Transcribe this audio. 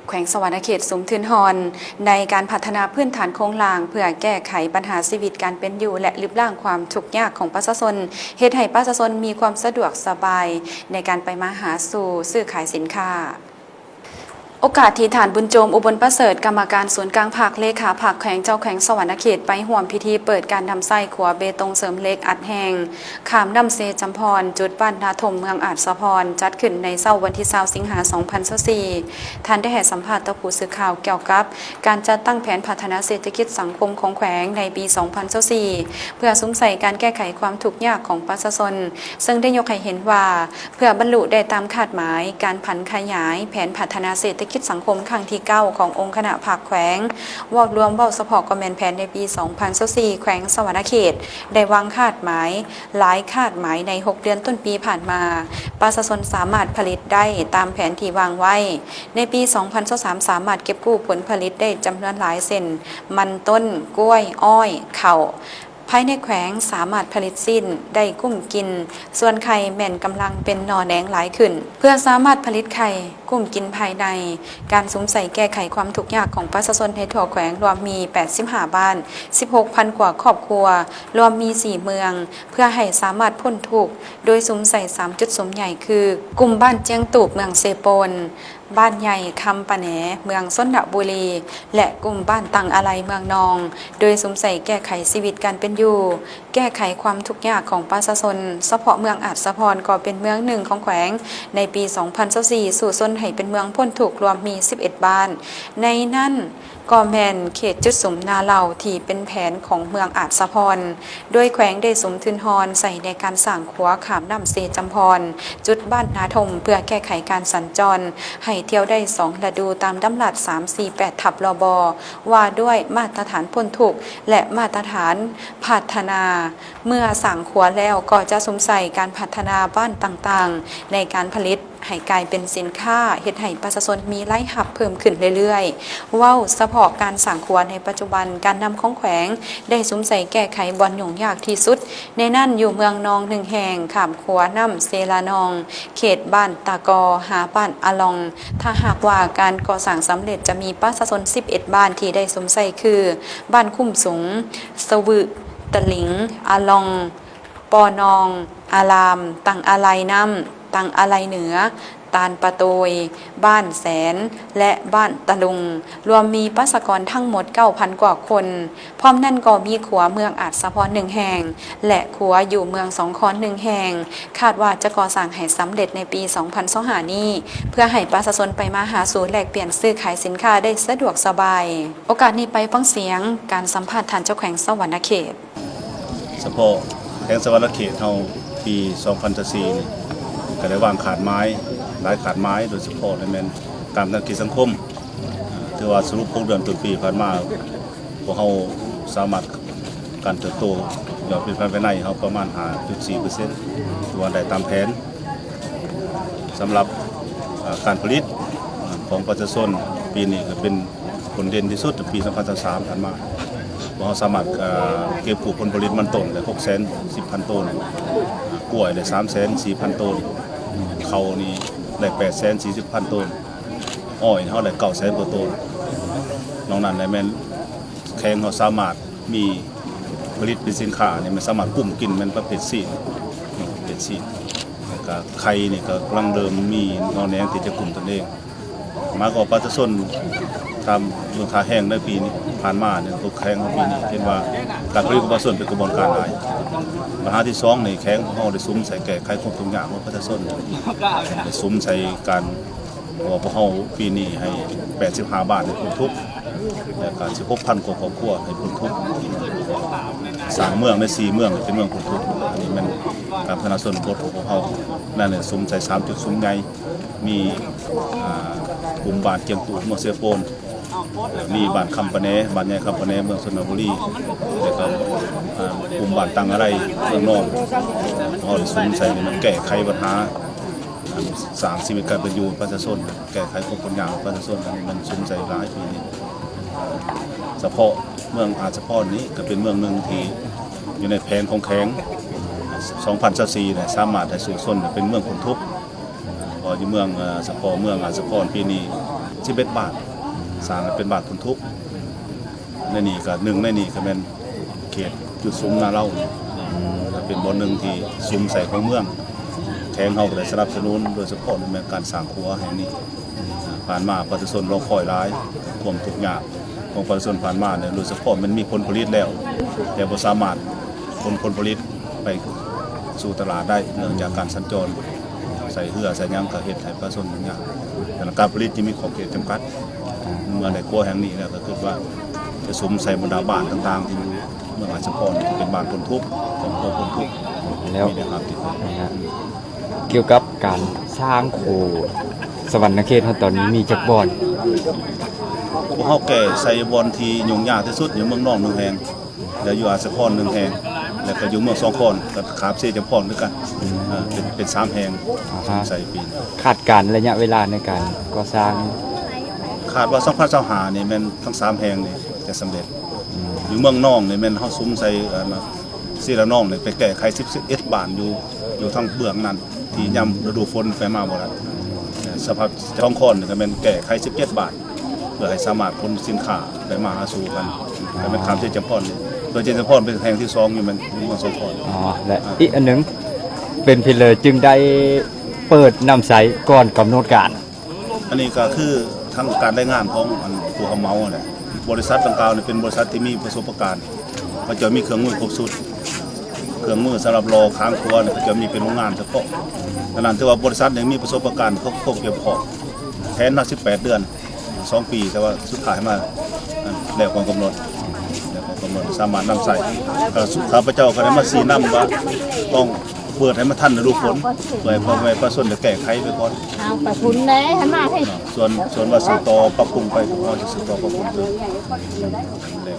ແຂວງສະຫວັນນະເຂດສຸມທຶນຮອນໃນການພັດທະນາພື້ນຖານໂຄງລ່າງ ເພື່ອແກ້ໄຂບັນຫາຊີວິດການເປັນຢູ່ ແລະ ລຶບລ້າງຄວາມທຸກຍາກຂອງປະຊາຊົນ, ເຮັດໃຫ້ປະຊາຊົນມີຄວາມສະດວກສະບາຍໃນການໄປມາຫາສູ່, ຊື້ຂາຍສິນຄ້າ. ໂອກາດທີ່ທ່ານ ບຸນໂຈມ ອຸບົນປະເສີດ ກຳມະການສູນກາງພັກ, ເລຂາພັກແຂວງ, ເຈົ້າແຂວງສະຫວັນນະເຂດ ໄປຮ່ວມພິທີເປີດການນຳໃຊ້ຂົວເບຕົງເສີມເຫຼັກອັດແຮງ ຂ້າມນ້ຳເຊຈຳພອນ ຈຸດບ້ານນາຖົມ ເມືອງອາດສະພອນ ຈັດຂຶ້ນໃນເຊົ້າວັນທີຊາວ ສິງຫາ ສອງພັນຊາວສີ່. ທ່ານໄດ້ໃຫ້ສຳພາດຕໍ່ຜູ້ສື່ຂ່າວກ່ຽວກັບການຈັດຕັ້ງແຜນພັດທະນາເສດຖະກິດສັງຄົມຂອງແຂວງໃນປີສອງພັນຊາວສີ່ ເພື່ອສຸມໃສ່ການແກ້ໄຂຄວາມທຸກຍາກຂອງປະຊາຊົນ, ເຊິ່ງໄດ້ຍົກໃຫ້ເຫັນວ່າ ເພື່ອບັນລຸໄດ້ຕາມຄາດໝາຍ, ການຜັນຂະຫຍາຍແຜນພັດທະນາເສດຖະກິດສັງຄົມຄັ້ງທີເກົ້າຂອງອົງຄະນະພັກແຂວງ ເວົ້າລວມ, ເວົ້າສະເພາະກໍແມ່ນແຜນໃນປີສອງພັນຊາວສີ່ ແຂວງສະຫວັນນະເຂດ ໄດ້ວາງຄາດໝາຍ ຫຼາຍຄາດໝາຍໃນຫົກເດືອນຕົ້ນປີຜ່ານມາ, ປະຊາຊົນສາມາດຜະລິດໄດ້ຕາມແຜນທີ່ວາງໄວ້. ໃນປີສອງພັນຊາວສາມ ສາມາດເກັບກູ້ຜົນຜະລິດໄດ້ຈຳນວນຫຼາຍ ເຊັ່ນ ມັນຕົ້ນ, ກ້ວຍ, ອ້ອຍ, ເຂົ້າ. ພາຍໃນແຂວງສາມາດຜະລິດຊີ້ນໄດ້ກຸ້ມກິນ, ສ່ວນໄຂ່ແມ່ນກຳລັງເປັນໜໍ່ແໜງຫຼາຍຂຶ້ນ. ເພື່ອສາມາດຜະລິດໄຂ່ກຸ້ມກິນພາຍໃນ, ການສຸມໃສ່ແກ້ໄຂຄວາມທຸກຍາກຂອງປະຊາຊົນໃນທົ່ວແຂວງລວມມີແປດສິບຫ້າບ້ານ, ສິບຫົກພັນກວ່າຄອບຄົວ, ລວມມີສີ່ເມືອງ, ເພື່ອໃຫ້ສາມາດພົ້ນທຸກ ໂດຍສຸມໃສ່ສາມຈຸດສຸມໃຫຍ່ຄື ກຸ່ມບ້ານຈຽງຕູບ ເມືອງເຊໂປນ, ບ້ານໃຫຍ່ຄຳປະແໜ ເມືອງຊົນນະບູລີ ແລະ ກຸ່ມບ້ານຕັງອາໄລ ເມືອງນອງ, ໂດຍສຸມໃສ່ແກ້ໄຂຊີວິດການເປັນຢູ່, ແກ້ໄຂຄວາມທຸກຍາກຂອງປະຊາຊົນ. ສະເພາະເມືອງອາດສະພອນກໍເປັນເມືອງໜຶ່ງຂອງແຂວງ ໃນປີສອງພັນຊາວສີ່ ສູ້ຊົນໃຫ້ເປັນເມືອງພົ້ນທຸກ ລວມມີສິບເອັດບ້ານ, ໃນນັ້ນ ກໍແມ່ນເຂດຈຸດສຸມນາເຫຼົ່າທີ່ເປັນແຜນຂອງເມືອງອາດສະພອນ, ໂດຍແຂວງໄດ້ສຸມທຶນຮອນໃສ່ໃນການສ້າງຂົວຂ້າມນ້ຳເຊຈຳພອນ ຈຸດບ້ານນາຖົມ ເພື່ອແກ້ໄຂການສັນຈອນໃຫ້ທ່ຽວໄດ້ສອງລະດູ ຕາມດຳລັດສາມສີ່ແປດ ທັບ ລບ ວ່າດ້ວຍມາດຕະຖານພົ້ນທຸກ ແລະ ມາດຕະຖານພັດທະນາ. ເມື່ອສ້າງຂົວແລ້ວກໍຈະສຸມໃສ່ການພັດທະນາບ້ານຕ່າງໆ ໃນການຜະລິດ ໃຫ້ກາຍເປັນສິນຄ້າ, ເຮັດໃຫ້ປະຊາຊົນມີລາຍຮັບເພີ່ມຂຶ້ນເລື້ອຍໆ. ເວົ້າສະເພາະການສ້າງຂົວໃນປັດຈຸບັນ, ການນຳຂອງແຂວງໄດ້ສຸມໃສ່ແກ້ໄຂບ່ອນຫຍຸ້ງຍາກທີ່ສຸດ, ໃນນັ້ນຢູ່ເມືອງນອງໜຶ່ງແຫ່ງ, ຂ້າມຂົວນ້ຳເຊລານອງ, ເຂດບ້ານຕາກໍຫາບ້ານອາລອງ. ຖ້າຫາກວ່າການກໍ່ສ້າງສຳເລັດ, ຈະມີປະຊາຊົນສິບເອັດບ້ານທີ່ໄດ້ສຸມໃສ່ຄື ບ້ານຄຸ້ມສູງ, ສະວຶ, ຕະລິງ, ອາລອງ, ປໍນອງ, ອາລາມ, ຕັງອາໄລນ້ຳ, ຕັງອາໄລເໜືອ, ຕານປະໂຕຍ, ບ້ານແສນ ແລະ ບ້ານຕະລຸງ, ລວມມີປະຊາກອນທັງໝົດເກົ້າພັນກວ່າຄົນ. ພ້ອມນັ້ນກໍມີຂົວເມືອງອາດສະພອນໜຶ່ງແຫ່ງ ແລະ ຂົວຢູ່ເມືອງສອງຄອນໜຶ່ງແຫ່ງ, ຄາດວ່າຈະກໍ່ສ້າງໃຫ້ສຳເລັດໃນປີສອງພັນຊາວຫ້ານີ້ ເພື່ອໃຫ້ປະຊາຊົນໄປມາຫາສູ່, ແລກປ່ຽນ, ຊື້ຂາຍສິນຄ້າໄດ້ສະດວກສະບາຍ. ໂອກາດນີ້ໄປຟັງສຽງການສຳພາດທ່ານເຈົ້າແຂວງສະຫວັນນະເຂດ. ສະເພາະແຂວງສະຫວັນນະເຂດເຮົາ ປີສອງພັນຊາວສີ່ນີ້ ກໍໄດ້ວາງຄາດໝາຍ ຫຼາຍຄາດໝາຍ, ໂດຍສະເພາະແມ່ນການພັດທະນາເສດຖະກິດສັງຄົມ. ຖືວ່າສະຫຼຸບຫົກເດືອນຕົ້ນປີຜ່ານມາ, ພວກເຮົາສາມາດການເຕີບໂຕຍອດຜະລິດພາຍໃນເຮົາປະມານຫ້າຈຸດສີ່ເປີເຊັນ, ຖືວ່າໄດ້ຕາມແຜນ. ສຳລັບ ເອີ່ ການຜະລິດ ເອີ່ ຂອງປະຊາຊົນປີນີ້ກໍເປັນຜົນເດັ່ນທີ່ສຸດໃນປີສອງພັນຊາວສາມຜ່ານມາ. ພວກເຮົາສາມາດ ເອີ່ ເກັບກູ້ຜົນຜະລິດມັນຕົ້ນໄດ້ຫົກແສນສິບພັນໂຕນ, ກ້ວຍໄດ້ສາມແສນສີ່ພັນໂຕນ, ເຂົ້ານີ້ໄດ້ແປດແສນສີ່ສິບພັນໂຕນ, ອ້ອຍເຮົາໄດ້ເກົ້າແສນກວ່າໂຕນ. ນອກນັ້ນແມ່ນແຂວງເຮົາສາມາດ ມີຜະລິດເປັນສິນຄ້ານີ້ ມັນສາມາດກຸ້ມກິນແມ່ນປະເພດຊີ້ນເນາະ, ປະເພດຊີ້ນ. ແລ້ວກະໄຂ່ນີ້ກໍກຳລັງເລີ່ມມີໜໍ່ແໜງທີ່ຈະກຸ້ມຕົນເອງ. ໝາຍຄວາມວ່າປະຊາຊົນຕາມເບິ່ງຄ່າແຮງໃນປີນີ້ຜ່ານມານີ້ ຕົວແຂວງຂອງປີນີ້ເຫັນວ່າການຜະລິດຂອງປະຊາຊົນເປັນຂະບວນການຫຼາຍ. ບັນຫາທີສອງນີ້ ແຂວງຂອງເຮົາໄດ້ສຸມໃສ່ແກ້ໄຂຄວາມທຸກຍາກຂອງປະຊາຊົນ, ໄດ້ສຸມໃສ່ການ ເພາະວ່າພວກເຮົາປີນີ້ໃຫ້ແປດສິບຫ້າບ້ານໃຫ້ພົ້ນທຸກ, ແລ້ວກະສິບຫົກພັນກວ່າຄອບຄົວໃຫ້ພົ້ນທຸກ, ສ້າງເມືອງໃນສີ່ເມືອງໃຫ້ເປັນເມືອງພົ້ນທຸກ. ອັນນີ້ແມ່ນການພັດທະນາຊົນນະບົດຂອງພວກເຮົາ. ນັ້ນແຫຼະ ສຸມໃສ່ສາມຈຸດສຸມໃຫຍ່, ມີ ອ່າ ກຸ່ມບ້ານກຽງຕູບ ເມືອງເຊໂປນ, ມີບ້ານຄຳປະແນ, ບ້ານໃຫຍ່ຄຳປະແນ ເມືອງຊົນນະບູລີ, ແລ້ວກໍ ອ່າ ກຸ່ມບ້ານຕັງອາໄລ ເມືອງນອງ. ເຮົາໄດ້ສຸມໃສ່ໃນການແກ້ໄຂບັນຫາ ອັນສ້າງຊີວິດການເປັນຢູ່ປະຊາຊົນ, ແກ້ໄຂຄວາມທຸກຍາກປະຊາຊົນ, ອັນນີ້ມັນສຸມໃສ່ຫຼາຍປີນີ້. ສະເພາະເມືອງອາດສະພອນນີ້ກໍເປັນເມືອງໜຶ່ງທີ່ຢູ່ໃນແຜນຂອງແຂວງ ສອງພັນຊາວສີ່ ນີ້ ສາມາດໃຫ້ສູ້ຊົນເປັນເມືອງພົ້ນທຸກ. ເພາະຢູ່ເມືອງ ເອີ່ ສະເພາະເມືອງອາດສະພອນປີນີ້ ສິບເອັດບ້ານ ສ້າງໃຫ້ເປັນບ້ານພົ້ນທຸກ. ໃນນີ້ກໍ ໜຶ່ງໃນນີ້ກໍແມ່ນເຂດຈຸດສຸມນາເລົາ ກໍເປັນບ່ອນໜຶ່ງທີ່ສຸມໃສ່ຂອງເມືອງ. ແຂວງເຮົາກໍໄດ້ສະໜັບສະໜູນ ໂດຍສະເພາະໃນການສ້າງຂົວແຫ່ງນີ້. ຜ່ານມາປະຊາຊົນລໍຄອຍຫຼາຍ ຄວາມທຸກຍາກຂອງປະຊາຊົນຜ່ານມານີ້ ໂດຍສະເພາະແມ່ນມີຜົນຜະລິດແລ້ວ ແຕ່ບໍ່ສາມາດຂົນຜົນຜະລິດໄປສູ່ຕະຫຼາດໄດ້ ເນື່ອງຈາກການສັນຈອນ ໃສ່ເຮືອໃສ່ຫຍັງກໍເຮັດໃຫ້ປະຊາຊົນຫຍຸ້ງຍາກ. ແຕ່ການຜະລິດທີ່ມີຂອບເຂດຈຳກັດ ເມື່ອໄດ້ຂົວແຫ່ງນີ້ແລ້ວ ກໍຄິດວ່າຈະສຸມໃສ່ບັນດາບ້ານຕ່າງໆ ທີ່ຢູ່ເມືອງອາດສະພອນ ທີ່ເປັນບ້ານພົ້ນທຸກ ຄອບຄົວພົ້ນທຸກ ແລ້ວ ມີແນວທາງທີ່ ນະຮະ ກ່ຽວກັບການສ້າງຂົວສະຫວັນນະເຂດເຮົາຕອນນີ້ມີຈັກບ່ອນ? ພວກເຮົາແກ້ໃສ່ບ່ອນທີ່ຫຍຸ້ງຍາກທີ່ສຸດຢູ່ເມືອງນອງໜຶ່ງແຫ່ງ ແລະ ຢູ່ອາດສະພອນໜຶ່ງແຫ່ງ ແລະ ກໍຢູ່ເມືອງສອງຄອນ ກໍຂາມເຊຈຳພອນຄືກັນ ອືມ ເປັນ ເປັນສາມແຫ່ງ ອາຮະ ໃສ່ປີ. ຄາດການໄລຍະເວລາໃນການກໍ່ສ້າງ? ຄາດວ່າສອງພັນຊາວຫ້ານີ້ແມ່ນທັງສາມແຫ່ງນີ້ຈະສຳເລັດ. ອືມ ຢູ່ເມືອງນອງນີ້ແມ່ນເຮົາສຸມໃສ່ ອັນ ສີລະນອງນີ້ໄປແກ້ໄຂສິບເອັດບ້ານຢູ່ ຢູ່ທາງເບື້ອງນັ້ນ ທີ່ຍາມລະດູຝົນໄປມາບໍ່ໄດ້. ສະພາບເຈົ້າຂອງຄອນນີ້ກໍແມ່ນແກ້ໄຂສິບເຈັດບ້ານ ເພື່ອໃຫ້ສາມາດຂົນສິນຄ້າໄປມາຫາສູ່ກັນ ກໍແມ່ນຂ້າມເຊຈຳພອນນີ້. ໂດຍເຊຈຳພອນເປັນແຫ່ງທີສອງຢູ່ແມ່ນຢູ່ເມືອງສອງຄອນ. ອໍ ແລະ ອ່າ ອີກອັນໜຶ່ງ ເປັນເພເລີຈຶ່ງໄດ້ເປີດນ້ຳໃຊ້ກ່ອນກຳນົດການ? ອັນນີ້ກໍຄືທາງການລາຍງານຂອງ ອັນ ຜູ້ຮັບເໝົາຫັ້ນແຫຼະ. ບໍລິສັດດັ່ງກ່າວນີ້ເປັນບໍລິສັດທີ່ມີປະສົບປະການ ເຂົາເຈົ້າມີເຄື່ອງມືຄົບຊຸດ ເຄື່ອງມືສຳລັບຫຼໍ່ຄາງຂົວນີ້ ເຂົາເຈົ້າມີເປັນໂຮງງານສະເພາະ. ດັ່ງນັ້ນ ຖືວ່າບໍລິສັດນີ້ມີປະສົບປະການຄົບ ຄົບພຽງພໍ. ແຜນມາສິບແປດເດືອນ ສອງປີ ແຕ່ວ່າສຸດທ້າຍມາ ອັນ ແລ້ວກ່ອນກຳນົດ ແລ້ວກ່ອນກຳນົດ ສາມາດນຳໃຊ້. ກໍ ຂ້າພະເຈົ້າກໍໄດ້ມາຊີ້ນຳວ່າຕ້ອງເປີດໃຫ້ມັນທັນລະດູຝົນ ເພື່ອໃຫ້ພໍ່ແມ່ປະຊາຊົນໄດ້ແກ້ໄຂໄປກ່ອນ. ເອົາໄປພຸ້ນແດ່ ໃຫ້ມາພີ້. ສ່ວນ ສ່ວນວ່າສືບຕໍ່ປັບປຸງໄປ ກໍຊິສືບຕໍ່ປັບປຸງໄປ. ແລ້ວ